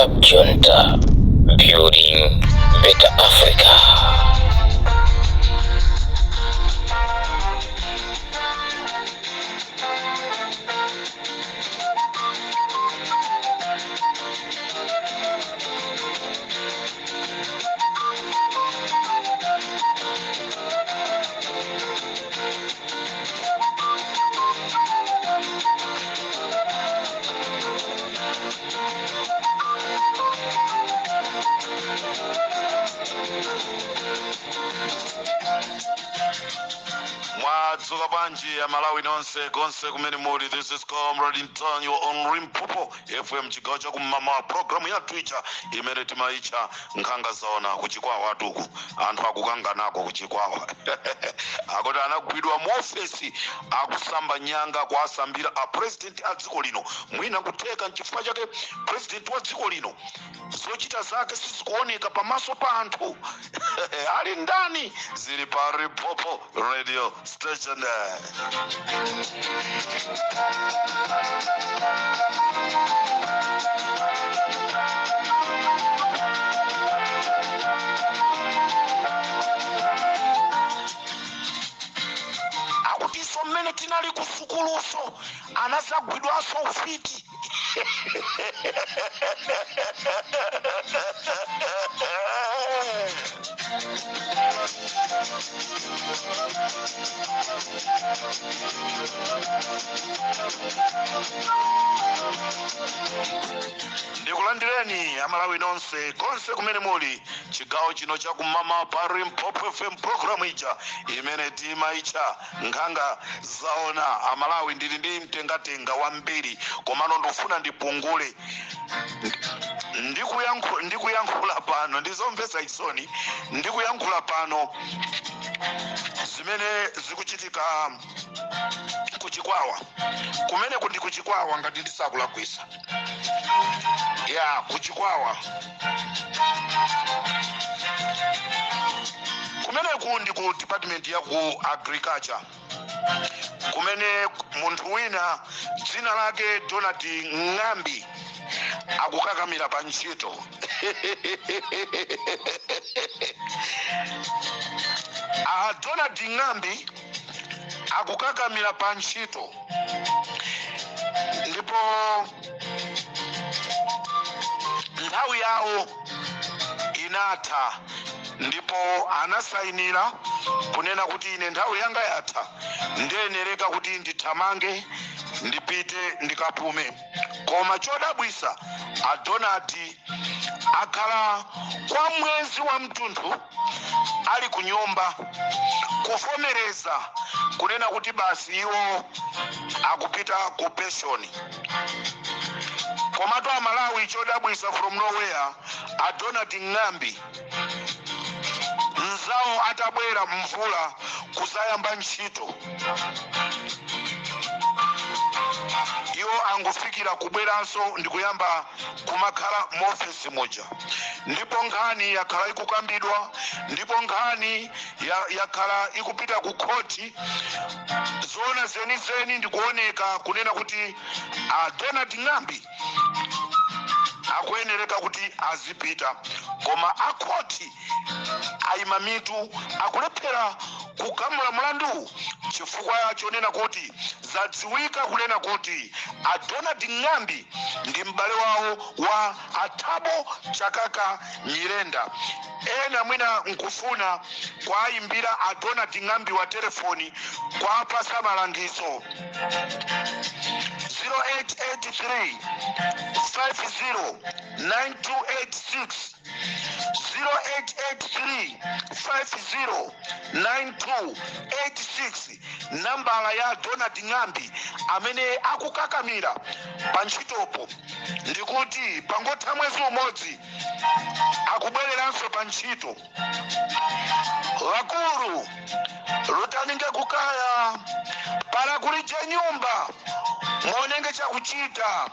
Cab Junta, building better Africa. Mwadzuka bwanji Amalawi nonse konse kumene muli? This is Comrade Ntanyiwa on Limpopo FM, chigawo chakummawa, programu yathu ija imene timaitcha Nkhanga Zaona. Kuchikwawa atuku anthu akukanganako. Kuchikwawa akuti anagwidwa mu ofesi akusamba nyanga, kuasambira a president a dziko lino. Mwina kutheka nchifukwa chake president wa dziko lino zochita zake sizikuoneka pamaso pa anthu. Ali ndani? Zili pa Limpopo Radio Station. Akutinso mmene tinali ku sukuluso anazagwidwanso ufiti. Ndikulandireni Amalawi nonse konse kumene muli, chigawo chino chakummawa pa Limpopo FM, programu ija imene timaitcha Nkhanga Zaona. Amalawi, ndili ndi mtengatenga wambiri, komano ndikufuna ndipungule. Ndikuyankhula pano, ndizomvetsa chisoni, ndikuyankhula pano zimene zikuchitika kuchikwawa kumene ndi kuchikwawa, ngati ndisakulakwisa ya kuchikwawa kumeneku ndi ku department ya ku agriculture, kumene munthu wina dzina lake Donald Ng'ambi akukakamira pa ntchito. A Donald Ng'ambi akukakamira pa ntchito, ndipo nthawi yawo inatha, ndipo anasayinira kunena kuti ine nthawi yanga yatha, ndiyenereka kuti ndithamange ndipite ndikapume. Koma chodabwisa, a Donald akhala kwa mwezi wa mtunthu ali ku nyumba, kuvomereza kunena kuti basi iwo akupita ku pension. Komatu Amalawi, chodabwisa, from nowhere a Donald Ng'ambi mzawo atabwera Mvula kuzayamba ntchito, iwo angofikira kubweranso ndikuyamba kumakhala muofesi muja. Ndipo nkhani yakhala ikukambidwa, ndipo nkhani yakhala ikupita ku khoti. Zoona zenizeni ndikuoneka kunena kuti a Donald Ng'ambi akuyenereka kuti azipita, koma akhoti ayima mitu, akulephera kugamula mlandu chifukwa chonena kuti zadziwika kunena kuti a Donald Ng'ambi ndi m'bale wawo wa a Thabo Chakaka Nyirenda. Ena mwina nkufuna kwayimbira a Donald Ng'ambi wa telefoni kwapasa malangizo: 0883 50 9286, 0883 50 9286, nambala ya Donald Ng'ambi amene akukakamira pa ntchitopo, ndikuti pangotha mwezi umodzi akubwereranso pa ntchito. Vakulu, lutaninge kukaya pala kulije nyumba, muonenge chakuchita,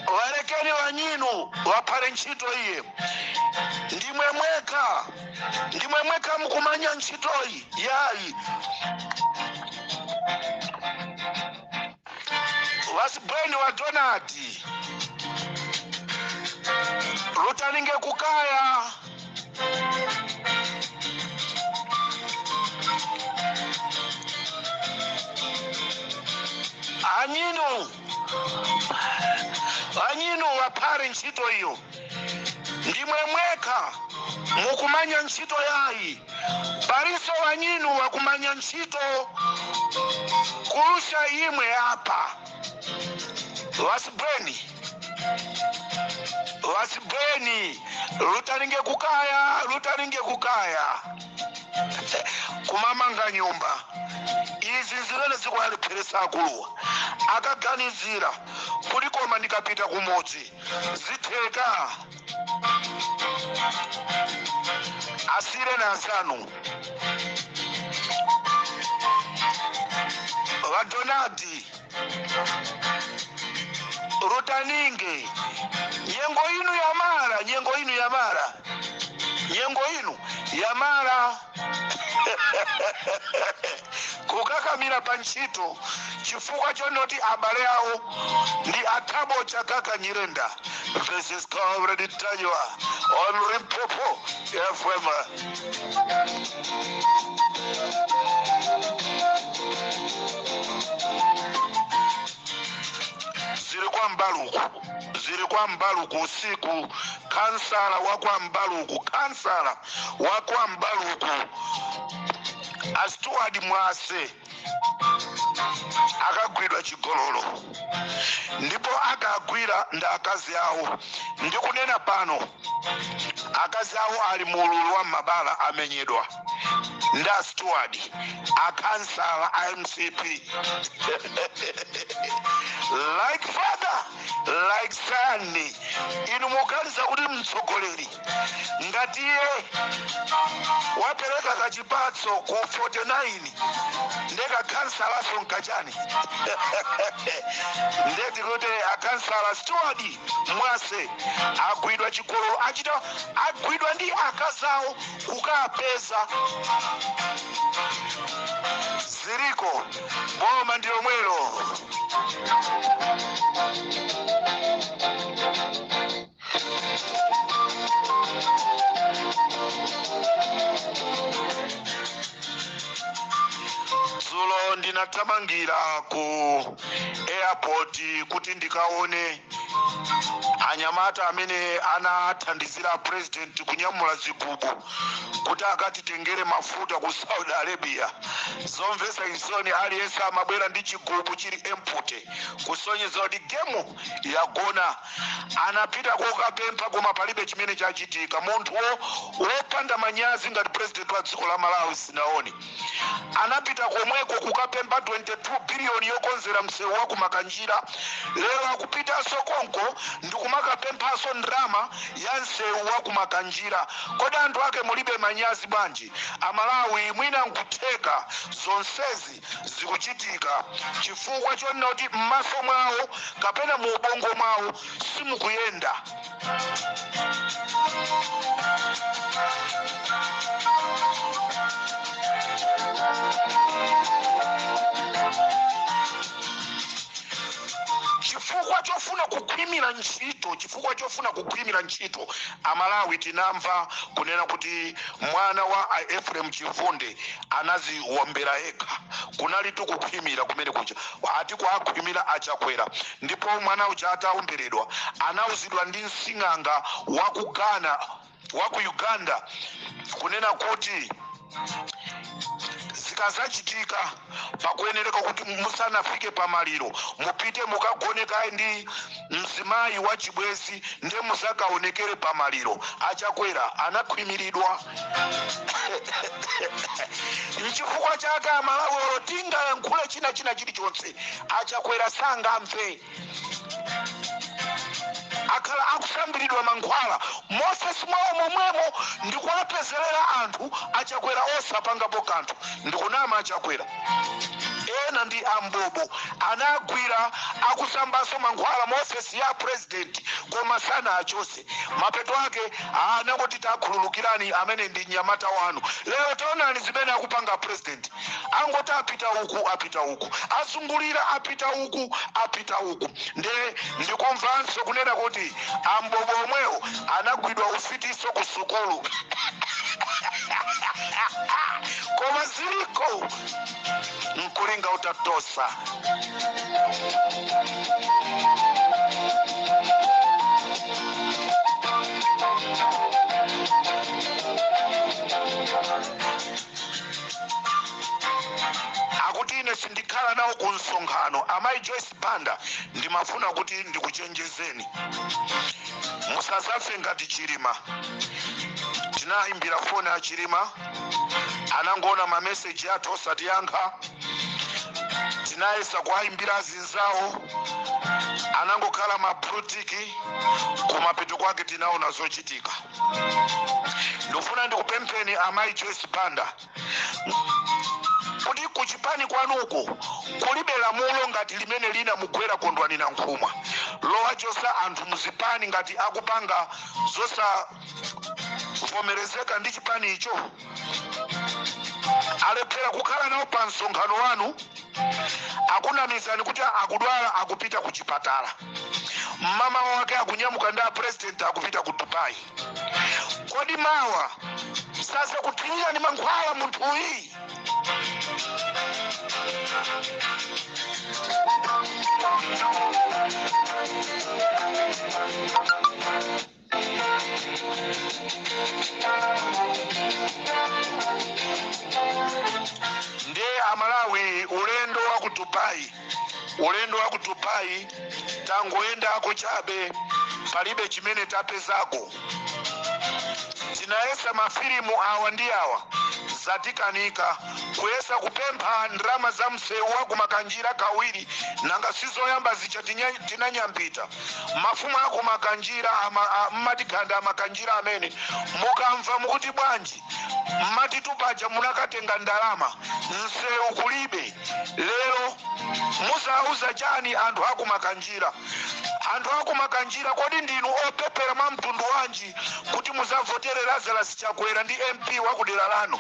valekeni vanyinu vaphale ntchito iye. Ndimwe mwekha, ndimwe mwekha mukumanya ntchitoyi yayi. Vasibweni wa Donald. Lutalinge kukaya. Anyinu anyinu waphale ntchito iyo, ndimwe mwekha mukumanya ntchito yayi. Paliso wanyinu wakumanya ntchito kulusha imwe apa. Wasibweni, wasibweni, lutalinge kukaya, lutalinge kukaya kumamanga nyumba. Izi zimene zikuwalepheresa akuluwa, akaganizira kuti koma ndikapita kumudzi zitheka. Asire na asanu vadonadi rutaninge, nyengo inu yamara, nyengo inu yamara, nyengo inu yamara kukakamira pa ntchito chifukwa chonoti abale awo ndi athabo Chakaka Nyirenda. This is Comrade Ntanyiwa on Limpopo FM. Ziri kwa Mbaluku, ziri kwa Mbaluku usiku. Kansala wa kwa Mbaluku, kansala wa kwa Mbaluku Astuard Mwase akagwidwa chigololo, ndipo akagwira ndi akazi awo. Ndikunena pano akazi awo ali muululu wa mabala, amenyedwa ndi Astuard, akansala a MCP. Like father, like son. Inu muganiza kuti mtsogoleri ngati iye wapereka kachipatso ku 49, ndekakansalaso nkachani? Ndeti kuti akansala Steward Mwase agwidwa chigololo, achita agwidwa ndi akazawo kukapeza. Ziriko, boma ndi lomwelo. Dzulo ndinathamangira ku airport kuti ndikaone anyamata amene anathandizira president kunyamula zigubu kuti akatitengere mafuta ku Saudi Arabia. Zomvetsa chisoni, aliyense amabwera ndi chigubu chili empty, kusonyeza kuti game yagona. Anapita kokapempha koma palibe chimene chachitika. Munthu wopanda manyazi ngati president wa dziko la Malawi sinaone. Anapita komweko kukapempha 22 biliyoni yokonzera msewu wa kumakanjira. Lero akupitanso konko ndikumakapemphanso ndrama ya msewu wa kumakanjira. Kodi anthu ake mulibe manyazi bwanji, Amalawi? Mwina nkutheka zonsezi zikuchitika chifukwa chonena kuti m'maso mwawo kapena mu ubongo mwawo simukuyenda. Chifukwa chofuna kukhwimira ntchito, chifukwa chofuna kukhwimira ntchito. Amalawi, tinamva kunena kuti mwana wa Ephraim Chivunde anaziwombera yekha. Kunalitu kukhwimira kumene kuja, ati kwakhwimira Achakwera. Ndipo mwana uja atawomberedwa anauzidwa ndi msing'anga wa ku Ghana, wa ku Uganda, kunena kuti zikazachitika pakuyenereka kuti musanafike pamaliro mupite mukagonekaye ndi mzimayi wa chibwezi, ndiye musakaonekere pamaliro. Achakwera anakhwimiridwa. Nchifukwa chake Amalawi, olo tingayankhule china china chilichonse, Achakwera sangamve. Akhala akusambiridwa mankhwala mofesi mwawo momwemo ndikuwapezerera anthu Achakwera osapangapo kanthu. Ndikunama? Achakwera ena ndi ambobo, anagwira akusambanso mankhwala mu ofesi ya president koma sana achose. Mapeto ake anangoti takhululukirani, amene ndi mnyamata wanu. Lero taonani zimene akupanga president, angoti apita uku, apita uku, azungulira, apita uku, apita uku. Nde ndikumva Mumvanso kunena kuti ambobo omwewo anagwidwa ufitiso ku sukulu. Koma ziliko nkulinga utatosa. Akuti ine sindikhala nawo ku msonkhano. Amayi Joyce Banda, ndimafuna kuti ndikuchenjezeni, musazafe ngati Chilima. Tinayimbira foni a Chilima, anangoona mameseji athu osatiyankha. Tinayesa kuwayimbira azinzawo, anangokhala maprutiki. Kumapeto kwake tinaona zochitika. Ndikufuna ndikupempheni, amayi Joyce Banda, kuti kuchipani kwanuko kulibe lamulo ngati limene lina mugwera Kondwani Nankhumwa lowachosa anthu muzipani ngati akupanga zosavomerezeka ndi chipani icho. Alephera kukhala nawo pa msonkhano wanu, akunamizani kuti akudwala, akupita ku chipatala. Mama wake akunyamuka ndi apresident, akupita ku Dubai. Kodi mawa sasa kuthirira ni mankhwala munthuyi? Ndiye Amalawi, ulendo wa ku Dubai, ulendo wa ku Dubai tangoyendako chabe, palibe chimene tapezako. Tinayesa mafilimu awa ndi awa, zatikanika. Kuyesa kupempha ndalama za msewu wa kumakanjira kawiri, nanga sizoyamba zicha tinanyambita mafumu akumakanjira mmatikhanda amakanjira amene mukamva mukuti bwanji, mmati tupaja munakatenga ndalama, msewu kulibe. Lero musauza chani anthu akumakanjira? Anthu akumakanjira, kodi ndinu opepera mwa mtundu wanji kuti muzavotere Lazarus Chakwera ndi MP wa kudera lanu?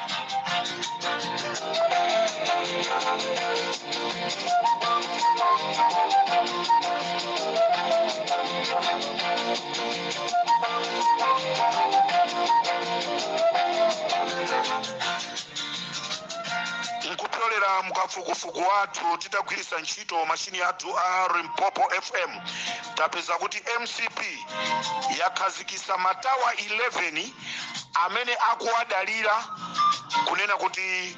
Nkupyolera mukafukufuku wathu, titagwiritsa ntchito mashini athu a Limpopo FM, tapeza kuti MCP yakhazikisa matawa 11 amene akuwadalira kunena kuti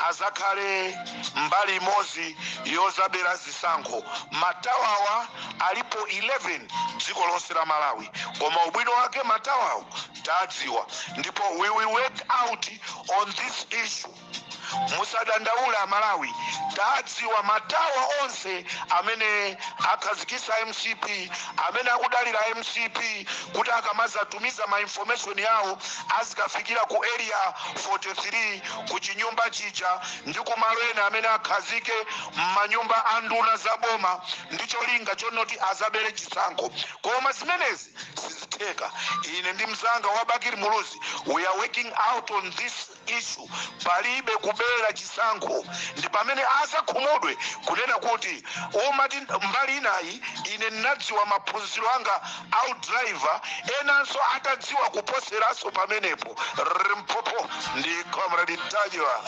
azakhale mbali imodzi yozabera zisankho. Matawawa alipo 11 dziko lonse la Malawi, koma ubwino wake matawawo tadziwa, ndipo we will work out on this issue. Musadandaula Amalawi, tadziwa matawa onse amene akhazikisa MCP, amene akudalira MCP kuti akamazatumiza ma information yawo azikafikira ku Area 43, ku chinyumba chija ndi kumalo ena amene akhazike m'manyumba a nduna za boma, ndi cholinga chonoti azabere chisankho. Koma zimenezi sizitheka. Ine ndi mzanga wa Bakili Muluzi, we are working out on this issue. Palibe kubera chisankho. Ndi pamene azakhumudwe kunena kuti umati mbali inayi ine ndinadziwa maphunziro anga au driver, enanso atadziwa kuposeranso pamenepo. Limpopo ndi Comrade Tajwa.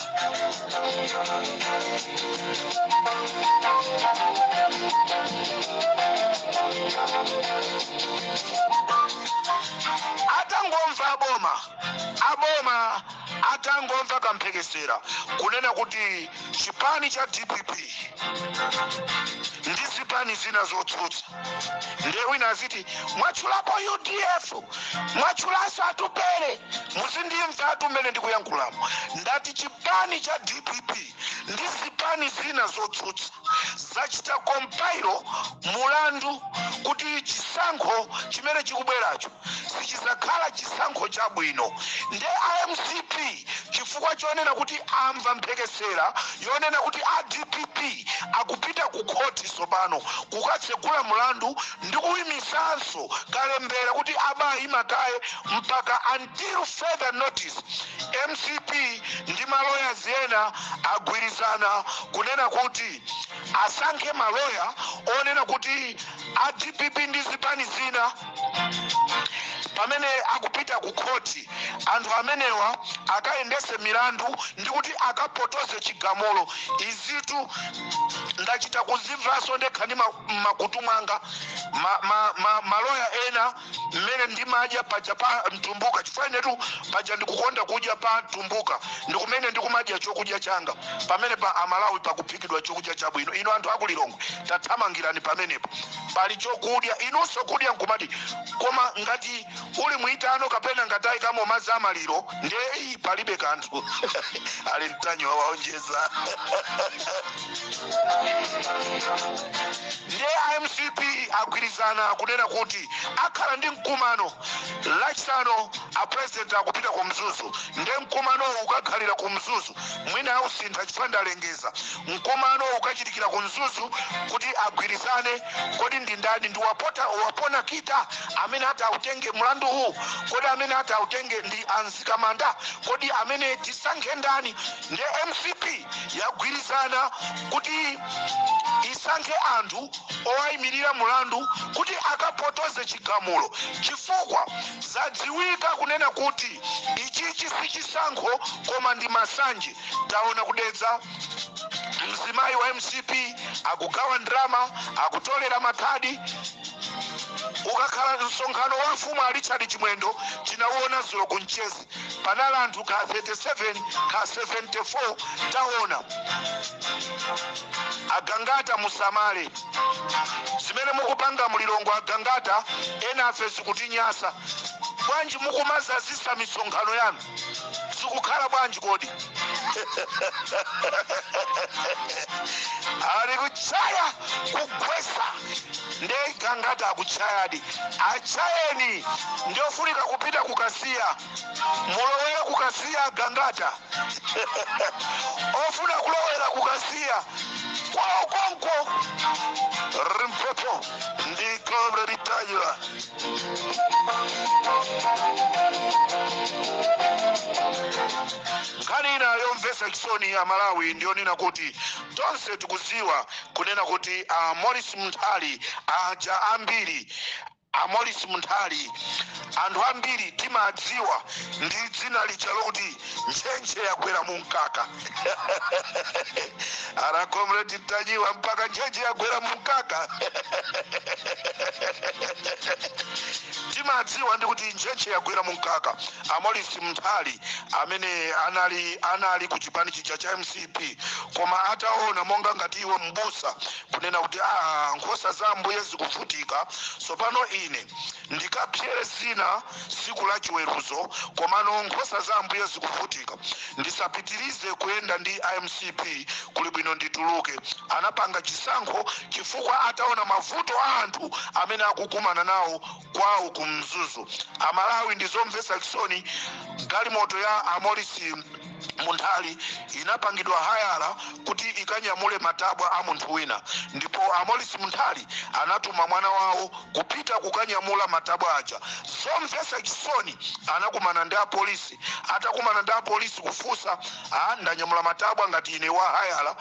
Atangomva aboma atangomva kamphekesera kunena kuti chipani cha DPP ndi zipani zina zotsutsa, ndiye wina aziti mwatchulapo UDF, mwatchulanso Atupere. Muzindimva atu mmene ndikuyankhulamo. Ndati chipani cha DPP ndi zipani zina zotsutsa zachita compile mulandu kuti chisankho chimene chikubweracho sichizakhala chisankho chabwino. Nde iMCP, chifukwa chonena kuti amva mphekesera yonena kuti a DPP akupita ku khoti tsopano kukatsegula mulandu ndi kuyimisanso kalembera kuti abayi makaye mpaka until further notice, MCP ndi ma lawyers ena agwirizana kunena kuti Asankhe maloya onena kuti a DPP ndi zipani zina pamene akupita ku khoti, anthu amenewa akayendese milandu ndi kuti akapotoze chigamulo. Izitu ndachita kuzimvanso ndekha ndi makutu mwanga. Maloya ena mmene ndimadya paja pa Mtumbuka, chifukwa inetu paja ndikukonda kudya pa Mtumbuka, ndikumene ndikumadya chokudya changa pamene pa Amalawi pakuphikidwa chokudya chabwino. Inu anthu akulilongwe, tathamangirani pamenepo, pali chokudya. Inunso kudya nkumati, koma ngati uli mwitano kapena ngati ayikamo madzi amaliro, ndiye iyi palibe kanthu. Ali Mtanyiwa waonjeza. Ndiye iMCP agwirizana kunena kuti akhala ndi mkumano Lachisanu. A president akupita ku Mzuzu, ndiye mkumano ukakhalira ku Mzuzu. Mwina ausintha chifukwa ndalengeza mkumano ukachitikira ku Mzuzu kuti agwirizane. Kodi ndi ndani? Ndi wapota wapona kita amene ati autenge mlandu uwu? Kodi amene ati autenge ndi anzikamanda? Kodi amene tisankhe ndani? Ndiye MCP yagwirizana kuti isankhe anthu owayimirira mulandu kuti akapotoze chigamulo, chifukwa zadziwika kunena kuti ichichi si chisankho koma ndi masanje. Taona kudedza mzimayi wa MCP akugawa ndrama, akutolera makhadi. Ukakhala msonkhano wa mfumu a Richard Chimwendo, tinauona zulo ku Mchezi, panali anthu ka 37 ka 74. Taona Agangata, musamale zimene mukupanga mulilongo. Agangata, ena afe zikutinyasa. Bwanji mukumazazisa misonkhano yanu? Zikukhala bwanji kodi? Ali kuchaya kugwesa nde Gangata akuchayadi. Achayeni, ndiofunika kupita kukasiya, mulowere kukasiya. Gangata ofuna kulowera kukasiya kwawo konko. Limpopo ndi Comrade Ntanyiwa. Nkhani ina yomvetsa chisoni ya Malawi ndiyonena kuti tonse tikuziwa kunena kuti a Morris Munthali aja, ambiri a Morris Munthali anthu ambiri timadziwa ndi dzina lija lokuti ntchentche yagwera mu mkaka. Ara Comrade Ntanyiwa, mpaka ntchentche yagwera mu mkaka. Timadziwa ndi kuti ntchentche yagwera mu mkaka. A Morris Munthali amene anali ku chipani chija cha MCP, koma ataona monga ngati iwe mbusa kunena kuti ah, nkhosa za Ambuye zikuvutika, sopano ine ndikapyere zina siku la chiweruzo, komano nkhosa za Ambuye zikuvutika, ndisapitirize kuyenda ndi iMCP, kuli bwino ndituluke. Anapanga chisankho chifukwa ataona mavuto a anthu amene akukumana nawo kwawo ku Mzuzu. Amalawi, ndizomvetsa chisoni. Galimoto ya Amorisi Munthali inapangidwa hayala kuti ikanyamule matabwa a munthu wina, ndipo Amorisi Munthali anatuma mwana wawo kupita kukanyamula matabwa aja. Zomvetsa chisoni, anakumana ndi apolisi. Atakumana ndi apolisi kufunsa, a ndanyamula matabwa ngati ine wa hayala,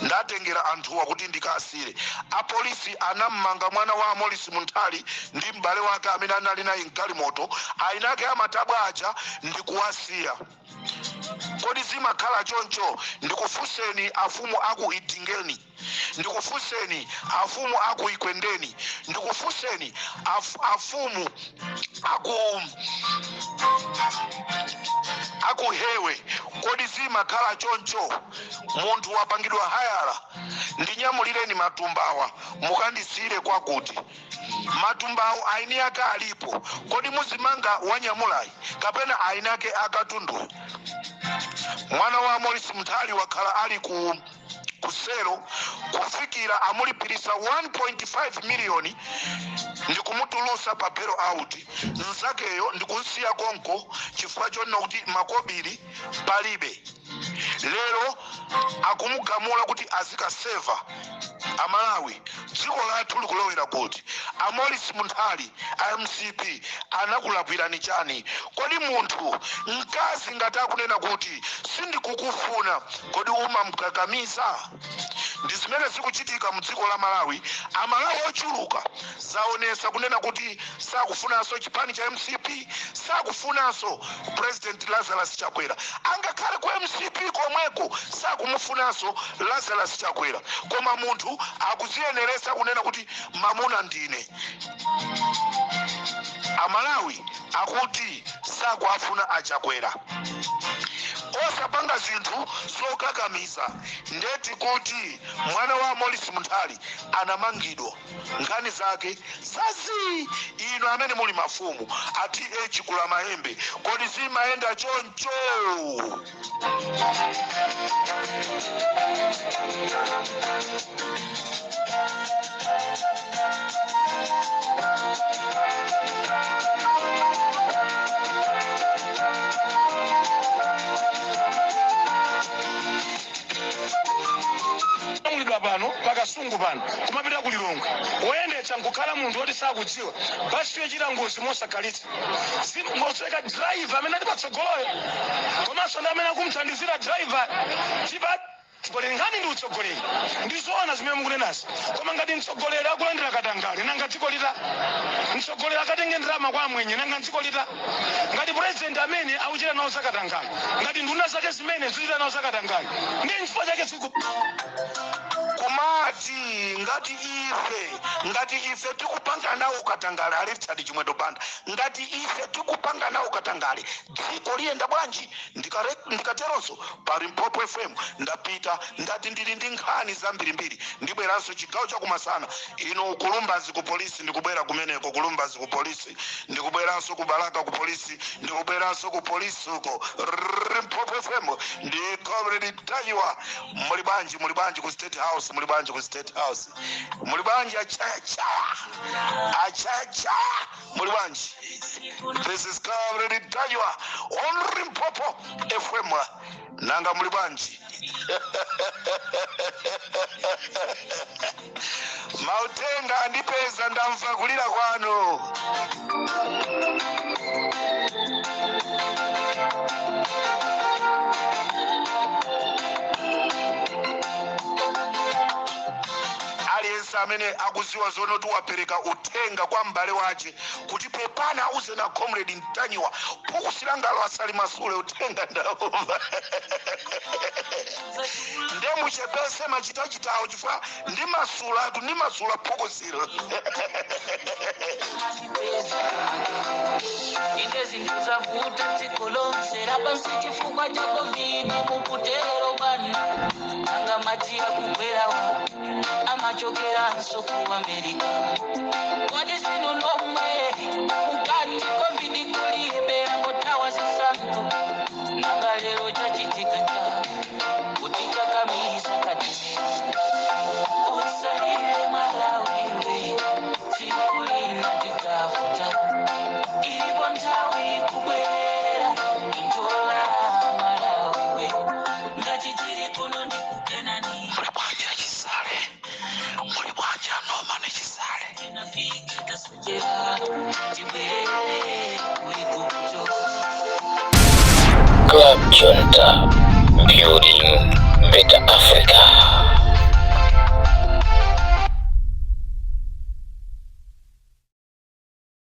ndatengera anthuwa kuti ndikasire. Apolisi anammanga mwana wa Amorisi Munthali ndi m'bale wake amene anali naye mgalimoto, ainake amatabwa aja ndikuwasiya. Kodi zimakhala choncho? Ndikufunseni afumu aku Idingeni, ndikufunseni afumu aku Ikwendeni, ndikufunseni afumu aku Hewe, kodi zimakhala choncho? Munthu wapangidwa hayala, ndinyamulireni matumbawa mukandisiyire kwakuti. Matumbawo aini ake alipo. Kodi muzimanga wanyamulayi kapena aini ake akatundu? Mwana wa Morris Munthali wakhala ali ku kuselo kufikira amulipirisa 1.5 miliyoni ndikumutulusa pa bail out. Nzakeyo ndikunsiya konko chifukwa chonena kuti makobiri palibe. Lero akumugamula kuti azikaseva. Amalawi, dziko lathu likulowera kuti? Amorris Munthali, iMCP anakulakwirani chani? Kodi munthu mkazi ngati akunena kuti sindikukufuna, kodi umamkakamiza? Ndi zimene zikuchitika mu dziko la Malawi. Amalawi ochuluka zaonesa kunena kuti sakufunanso chipani cha MCP, sakufunanso President Lazarus Chakwera. Angakhale ku MCP komweko sakumufunanso Lazarus Chakwera, koma munthu akuziyeneresa kunena kuti mamuna ndine. Amalawi akuti sakuafuna aChakwera. Osapanga zinthu zokakamiza. Ndeti kuti mwana wa Morris Munthali anamangidwa, nkhani zake zazi. Ino amene muli mafumu ati echikula mayembe, kodi zimayenda choncho? Mulidwa pano pakasungu pano kumapita ku Lilongwe, woyendetsa nkukhala munthu woti sakudziwa basi yochita ngozi mosakhalitsa, ngoseka driver amene ali patsogoloyo komanso ndi amene akumthandizira driver chipa mtsogoleri. Nkhani ndi utsogoleri. Ndizoona zimene mukunenazi, koma ngati mtsogoleri akulandira katangale, nanga dziko lita? Mtsogoleri akatenge ndalama kwa amwenye, nanga dziko lita? Ngati president amene akuchita nawo zakatangale, ngati nduna zake zimene zikuchita nawo zakatangale, ndi nchifukwa chake dziko Kumati ngati ife tikupanga nawo katangale, a Richard Chimwendo Banda, ngati ife tikupanga nawo katangale, dziko liyenda bwanji? Ndikateronso pa Limpopo FM ndapita, ndati ndili ndi nkhani zambirimbiri, ndibweranso chigawo chakumasana. Ino kulumbazi ku polisi, ndikubwera kumeneko kulumbazi ku polisi, ndikubweranso ku Balaka ku polisi, ndikubweranso ku polisi uko. Limpopo FM ndi Comrade Ntanyiwa. Muli bwanji? Muli bwanji ku State House? Muli bwanji ku State House? Muli bwanji achayachaya, achayachaya, muli bwanji? This is Comrade Ntanyiwa on Limpopo FM. Nanga muli bwanji? Mautenga andipeza, ndamva kulira kwanu. Aliyense amene akuziwa zonoti wapereka uthenga kwa m'bale wace kuti pepana, auze na Comrade Ntanyiwa, phukusirangalo asalimasule. Uthenga ndaumva, nde muchepese machitachitawo chifukwa ndi masulatu, ndi masula phukusiro. Ine zinthu zavuta dziko lonse lapansi chifukwa cha COVID. Mukutero bwana, anga madzi akugwerawo amachokeranso ku America. Kodi sinu nomwe mukati COVID kulibe, angothawa zisankho? Nanga lero chachitika cha kuti chakamiza katemera? Usalile Malawiwe, tsiku lina tidzavuta, ilipo nthawi kubwera injola. Malawiwe, ngati tili kuno ndikukenani. Muli bwanji achisale? Muli bwanji anoma nechisale? Tinafika tasojera, tibwerere kuiguto. Club Junta, building better Africa.